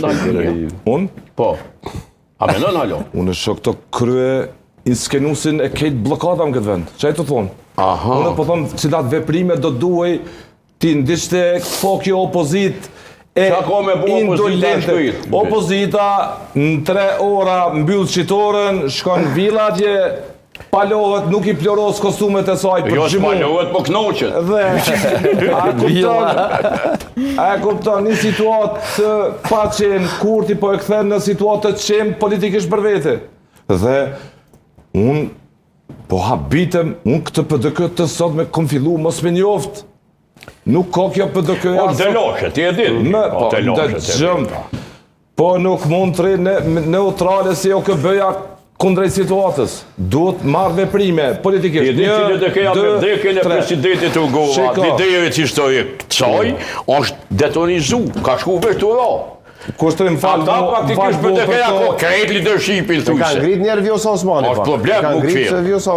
Unë? Po. A menon alo? Unë e shoh këto krye inskenusin e krejt bllokadave në këtë vend. Çka të thonë? Aha. Unë po them cilat veprime do duhej t'i ndiqte po kjo opozitë e Qa ka me bo opozita indolente. shpejt? Opozita në tre ora mbyll shitoren, shkon në villa atje, palohet, nuk i ploros kostumet e saj për Jo, gjimu. s'palohet, po knoqet. Dhe a kupton a e kupton një situatë të pa qenë Kurti po e kthen në situatë të qenë politikisht për vete. Dhe unë po habitem, unë këtë PDK të sotme kom fillu mos me njoft. Nuk ka kjo PDK Po, deloshe, ti e din. Më, po, deloshe, ti e din. dëgjëm. Po nuk mund të rri ne, neutrale si OKB-ja kundrejt situatës. Duhet marrë veprime politikisht. Ti e din që LDK-ja me vdekjen e presidentit Rugova, Shiko. liderit historik të saj, është detonizu, ka shku veç të ra. Kushtrim fal, Ata mu- praktikisht fal, mu për PDK-ja to- ka krejt leadershipin E ka thujse. ngrit njerë Vjosa Osmani, Është pa. problem, E ka nuk ngrit kthehen. se Vjosa.